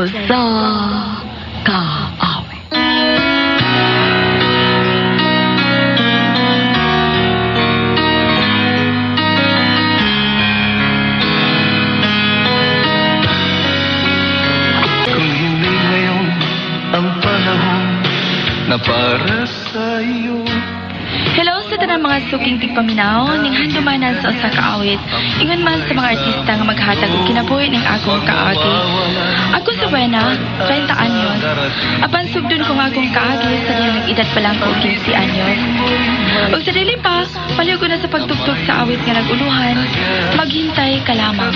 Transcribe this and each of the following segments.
Sa Kaawit. Kung hindi ngayon ang panahon na para sa iyo. Hello sa tanang mga suking tigpaminaw ning handumanan sa usa ka awit. Ingon man sa mga artista nga maghatag og kinabuhi ning akong kaagi. Ako sa Buena, 30 anyos. Apan sugdon ko nga akong kaagi sa diyang nag-edad pa lang ko og 15 anyos. Ug sa dili pa, paliw ko na sa pagtugtog sa awit nga nag-uluhan, "Maghintay Ka Lamang."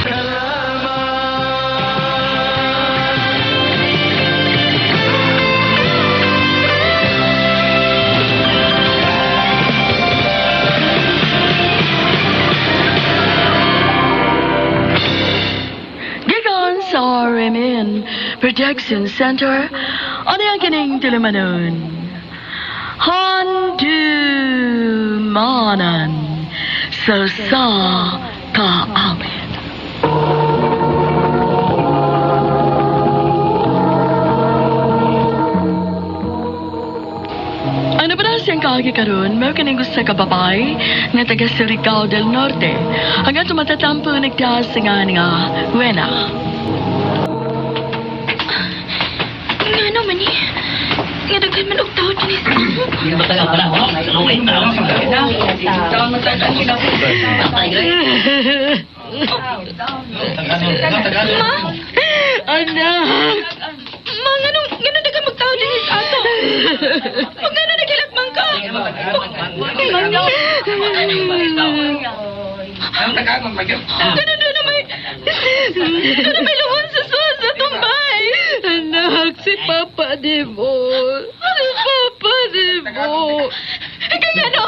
Gikan sa RMN Production Center, ano ang kining tulumanon? Handumanan sa Kaawit. Ano ba na siyang kaagi karon? May kining gusto ka babae nga taga Surigao del Norte. Hanggang tumatatampo nagtaas nga nga Wena. Ngano man ni? Nga daghan man og tao dinhi sa amo. Ma, Anak! Ma, nganong daghan magtao dinhi sa ato? Ug ngano naghilak man ka? Ngano doon na may luhon sa suwas sa tumbay? Anak, si Papa ni mo. Si Papa ni mo. Kaya ngano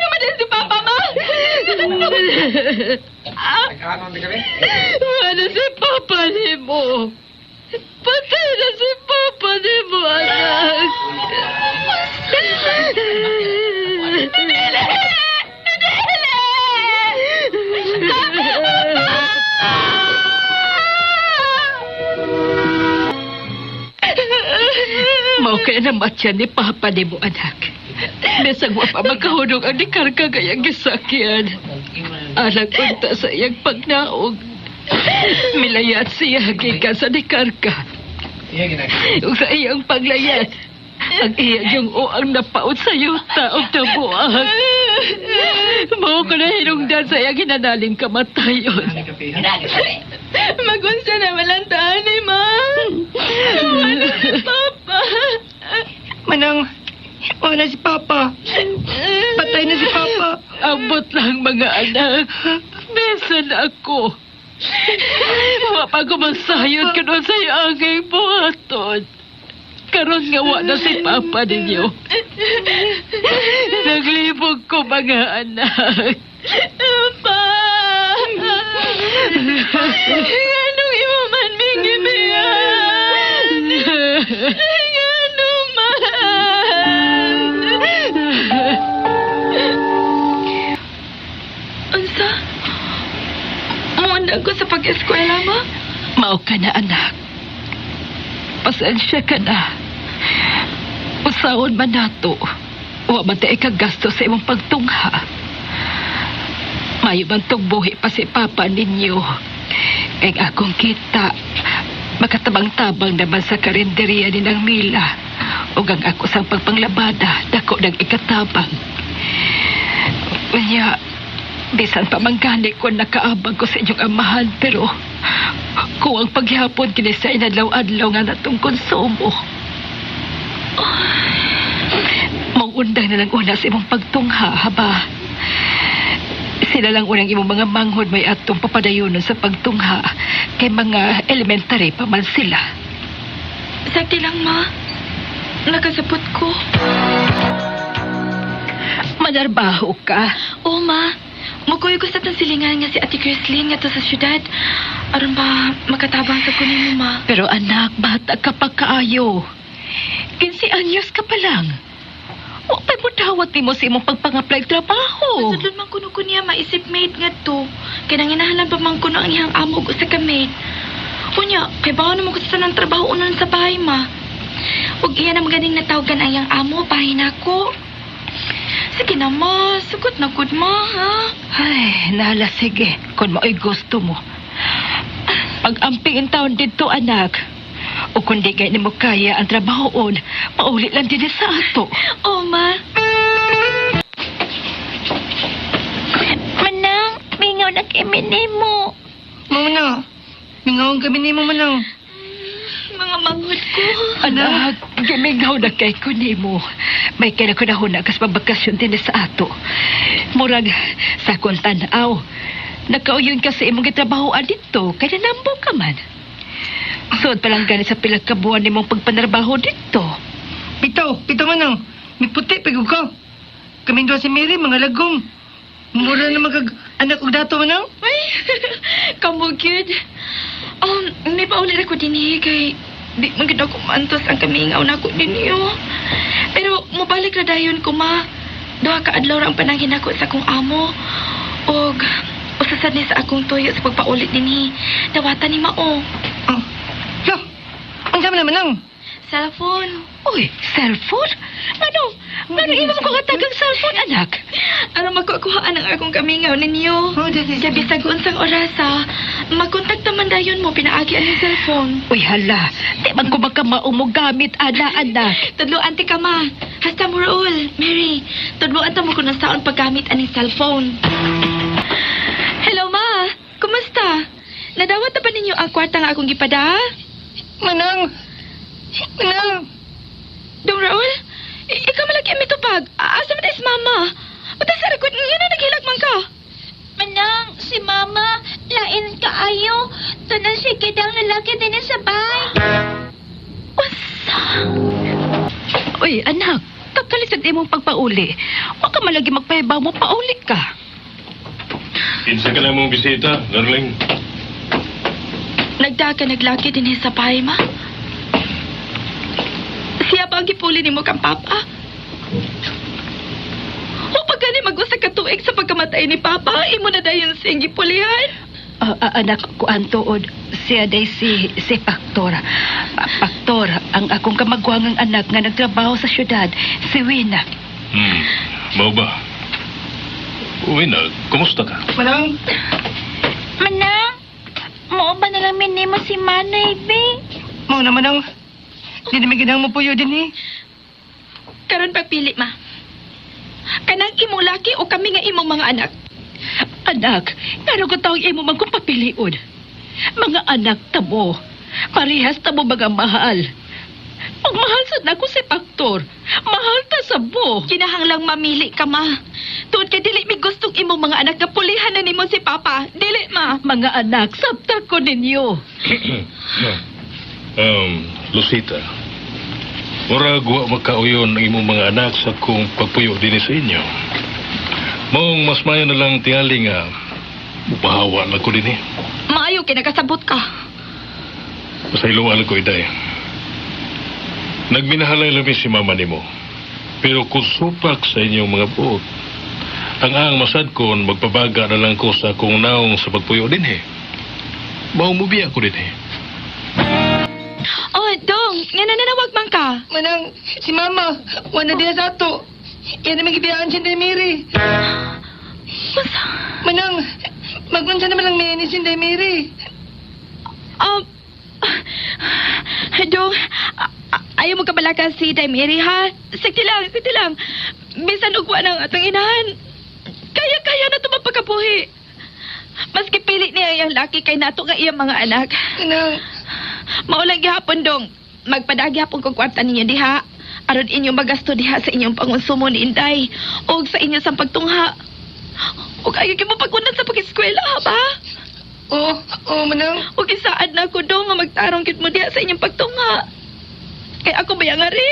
man din si Papa, ma? Ah, Ano si Papa ni mo? Patay na si Papa ni mo, anak. Dili! Dili! Mao kaya namatyan ni Papa ni mo, anak. Bisag wa pa makahunong ang dikarga gayang gisakyan. Alang unta sa iyang pagnaog. Milayat siya gikan sa dikarga. Ug sa iyang paglayat, ang iyang yung uang napaot sa yuta og nabuang. Mao ko na hinungdan sa iyang hinanaling kamatayon. Magunsa naman lang tani, ma. Ano si Papa? Manang, wala si Papa. Patay na si Papa. Ambot lang, mga anak. Besan ako. Wa pa ko magsayod kuno sa iyang buhaton. Karon nga wa na si Papa ninyo. Naglibog ko, mga anak. Pa! Nganong imo man mingibiyan? Ngano man? Unsa? Muanda ko sa pag-eskwela, ma? Mao ka na, anak. Pasensya ka na. Usaon man nato. Wa man ta ikagasto sa imong pagtungha. Mayo man tong buhi pa si Papa ninyo. Kay akong kita, makatabang-tabang naman sa karinderya ni nang Mila. Ug ang ako sang pagpanglabada, dako nang ikatabang. Unya, bisan pa man gani ko nakaabang ko sa inyong amahan, pero kuwang paghapon kini sa inadlaw-adlaw nga natong konsumo. Mangundang na lang una sa imong pagtungha, haba. Sila lang unang imong mga manghod may atong papadayonon sa pagtungha kay mga elementary pa man sila. Sakti lang, ma. Nakasapot ko. Manarbaho ka. Oo, ma. Mukuyo ko sa tang silingan nga si Ate Chrislyn nga to sa syudad. Aron ba makatabang sa kunin mo, ma? Pero anak, bata ka pa kaayo. 15 anyos ka pa lang. Wa pa'y mudawat nimo sa imong pagpang-apply trabaho. Masudlon man kuno ko niya maisip maid nga to. Kay nanginahalan pa man kuno ang iyang amo og usa ka maid. Unya, kay bawo naman ko sa tanang trabaho unon sa bahay, ma. Ug iya na maganing natawagan ang iyang amo, bahin ako. Sige na, ma. Sugot na gud, ma, ha? Ay, nala, sige. Kung mao'y gusto mo. Pag-amping in taon dito, anak. O kung di kay nimo kaya ang trabahoon, pauli lang din sa ato. Oo, ma. Manang, mingaw na kay mo. Mao na. Mingawang kami nimo, Manang. Mga manghod ko. Anak, gimingaw na kay ko nimo. May kaya ko na huna kas mabakasyon din sa ato. Murag, sa akong tanaw, nakauyon ka sa imong gitrabahoan dito, kay nanambo ka man. Suod pa lang gani sa pila ka buwan nimong pagpanarbaho dito. Bitaw, bitaw, Manang. Miputi pagod ka. Kaming duha si Mary, mga lagom. Mura na magag anak og dato, Manang. Ay, kamugid. May pauli ako din eh, kay di man gid ako maantos ang kamingaw na ako ninyo. Pero mobalik ra dayon ko, ma. Duha ka adlaw ra ang panangin nako sa akong amo. Og usa sad ni sa akong tuyo sa pagpaulit dinhi. Dawatan ni mao. Ah. La. Unsa man na, Manang? Cellphone. Uy, cellphone? Ano? Ano imo ko katagang cellphone, anak? Aron makukuhaan ang akong kamingaw ninyo. Oh, di, di, Kaya di. bisag unsang oras ha, makontakta man dayon mo pinaagi ang cellphone. Uy, hala. Di man ko makamao mo gamit, ana, anak. Tudloan ti ka ma. Hasta mo Raul, Mary. Tudloan ta mo kung nasaon paggamit aning cellphone. Hello ma. Kumusta? Nadawat na ba ninyo ang kwarta nga akong gipada? Manang. Manang. Dong Raul? Ikaw malaki ang mitupag. Asa man is mama? Basta sa record, nga na naghilak man ka. Manang, si Mama, lain kaayo. Tanan siya kitang lalaki din sa bahay. Unsa? Uy, anak. Kakalit sa imong pagpauli. Wa ka malagi magpahibaw mo, pauli ka. Kinsa ka na mong bisita, darling? Nagdaka naglaki din sa bahay ma. Siya ba ang gipuli nimo kang papa? O pag gani mag-usa ka tuig sa pagkamatay ni papa, imo na dayon siyang gipulihan. Ah, ah, anak ko ang tuod. Siya day si Paktor. Paktor, ang akong kamagwangang anak nga nagtrabaho sa syudad, si Wina. Mao ba? Wina, kumusta ka? Manang. Manang, mao ba na lang minimo si Manay, be? Mao na, Manang. Di na may ginang mapuyo din eh. Karon pagpili ma. Kanang imong laki o kami nga imong mga anak. Anak, pero ko tawag imo man kung papilion. Mga anak tamo. Parehas tamo mga mahal. Pagmahal sa nako si Paktor, mahal ta sa mo. Kinahanglang mamili ka ma. Tuod kay dili mi gustong imong mga anak nga pulihan na nimo si papa. Dili ma. Mga anak, sabta ko ninyo. Lucita, murag wa makauyon ang imong mga anak sa kung pagpuyo dinhi sa inyo. Maong mas mayo na lang tingali nga mupahawa na ko dinhi. Maayo kay nakasabot ka. Pasayloan ko, iday. Nagminahalay lami si mama nimo. Pero kung supak sa inyong mga buot, ang masad kon magpabaga na lang ko sa akong naong sa pagpuyo dinhi. Mao mubiya ko dinhi. Oh, Dong, nga nananawag man ka. Manang, si Mama, wala din sa ato. Yan ang magibiyaan siya ni Mary. Unsa? Manang, magunsa naman lang ni si Mary. Dong, ayaw mo kabalaka si Day Mary, ha? Sige lang, sige lang. Bisan ugwa ng atong inahan. Kaya-kaya na ito mapagkabuhi. Maski pili niya ang laki kay nato nga iyang mga anak. Manang, Maulang gihapon, Dong. Magpadagi hapon kong kwarta ninyo diha. Aron inyo magasto diha sa inyong pangonsumo ni Inday. O sa inyo sa pagtungha. O kayo kimo pag-unat sa pag-eskwela, ha ba? oo, oo, Manang. O gisaad na ko dong nga magtarong kit mo diha sa inyong pagtungha. Kay ako ba nga ri?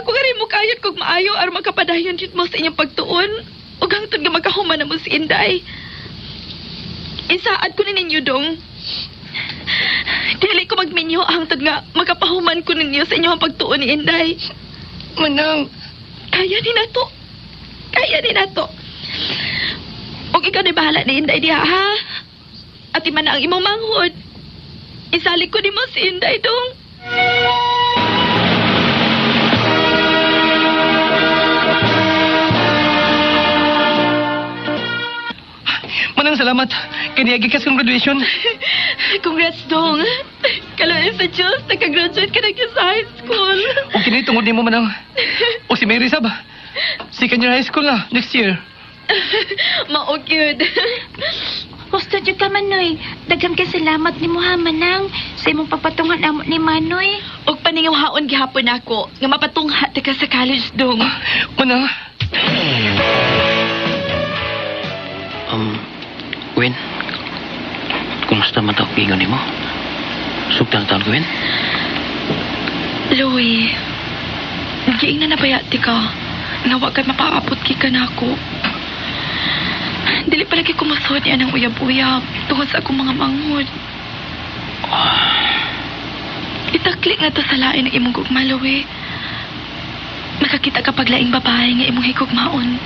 Ako nga rin mo kayod kog maayo aron makapadayon jud mo sa inyong pagtuon. Ug hangtod nga makahuman na mo si Inday. Isaad ko ni ninyo dong. Dili ko magminyo hangtod nga makapahuman ko ninyo sa inyong pagtuon ni Inday. Manang, Kaya ni nato. Kaya ni nato. Og ikaw na bahala ni Inday diha, ha? Ati man na ang imong manghod. Isalig ko nimo si Inday, Dong. Manang salamat. Kaniagi ka sa graduation. Congrats, Dong. Kaloy sa Diyos, nakagraduate ka na sa high school. O kini tungod nimo manang. O si Mary sab. Second year high school na next year. Mao gyud. Husto jud ka, Manoy. Daghan kay salamat ni ha, Manang. Sa imong pagpatungan amo ni Manoy. Og paningawhaon gihapon nako nga mapatungha ta ka sa college, Dong. Manang. Win, kumusta man tawag ingon nimo? Sugtan taon ko, Win? Louie, giing na nabayati ka. Nga wa kay mapaabot ka nako. Dili pa lagi kumusod niya ng uyab-uyab tungod sa akong mga manghod. Itakli nga to sa lain ng imong gugma, Louie. Makakita ka pag laing babae nga imong higugmaon.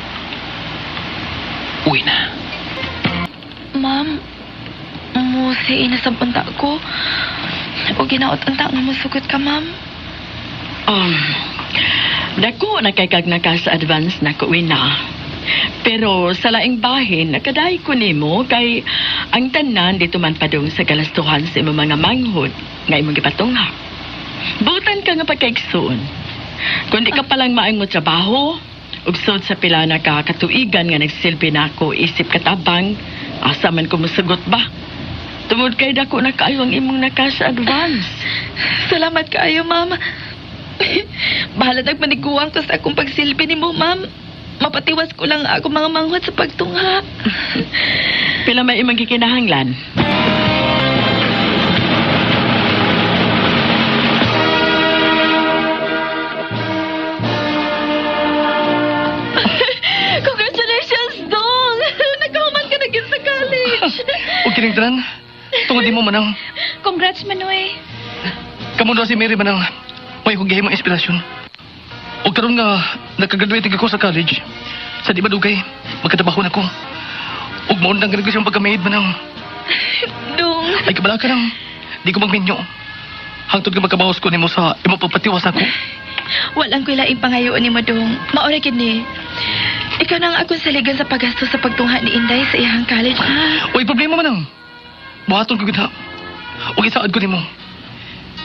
Uwi na. Ma'am, mo si inasab unta ko. O ginaot unta nga musugot ka, ma'am. Dako na kay kag naka sa advance na ko na. Pero sa laing bahin, nakaday ko nimo kay ang tanan dito man padung sa galastuhan sa imong mga manghod nga imong gipatungha. Butan ka nga pagkaigsoon. Kung di ka palang maayong mo trabaho, ug sud sa pila na ka katuigan nga nagsilbi nako isip katabang, asa man ko musugot ba? Tungod kay dako na kaayo ang imong naka sa advance. Salamat kaayo, ma'am. Bahala nagmaniguang ko sa akong pagsilbi nimo, ma'am. Mapatiwas ko lang ako mga manghod sa pagtungha. Pila may imong gikinahanglan? Congratulations, Dong! Nagkahuman ka na gyud sa college. O kining tanan. Tungod nimo manang. Congrats, Manoy. Kamo daw si Mary manang. May kong gihimong inspirasyon. O karon nga nakagraduate ako sa college. Sa di madugay, magkatrabaho na ko. Ug maundang ganito siyang pagka-maid manang. Dong, Ay kabala ka lang. Di ko magminyo. Hangtod nga magkabawas ko nimo sa imong pagpatiwas nako. walang ko'y laing pangayoon nimo, Dong. Maura gid ni. Ikaw na ang akong saligan sa paggasto sa pagtungha ni Inday sa iyang college, ha? Uy, problema manang. Buhaton ko gid ha. Ug isaad ko nimo.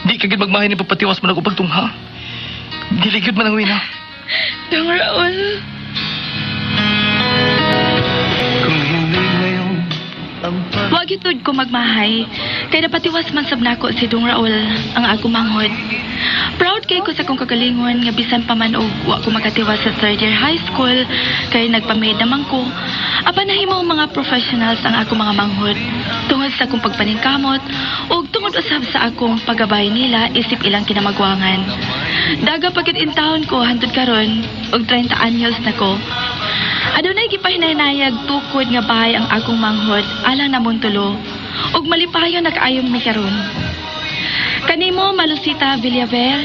Di ka gid magmahin ni pagpatiwas man ako pagtungha. Dili gyud man ang wina. Dong Raul. Kung hindi ngayon ang Wa gyud ko magmahay. Kay napatiwas man sab nako si Dong Raul ang akong manghod. Proud kay ko sa akong kagalingon nga bisan pa man og wa ko makatiwas sa third year high school kay nagpamade naman ko. Apan nahimo mga professionals ang akong mga manghod tungod sa akong pagpaningkamot ug tungod usab sa akong paggabay nila isip ilang kinamagwangan. Daga pagid intawon ko hantod karon og 30 anyos na ko. Adunay gipahinayag tukod nga bahay ang akong manghod alang namong tulo ug malipayon na kaayong mi karon. Kanimo Malusita Villaver,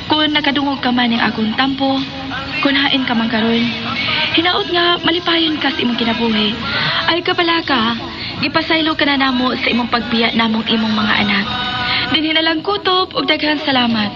kung nakadungog ka man ning akong tampo, kung hain ka man karon, hinaot nga malipayon ka sa imong kinabuhi. Ay kabala ka, gipasaylo ka na namo sa imong pagbiya namong imong mga anak. Dinhi na lang kutob ug daghan salamat.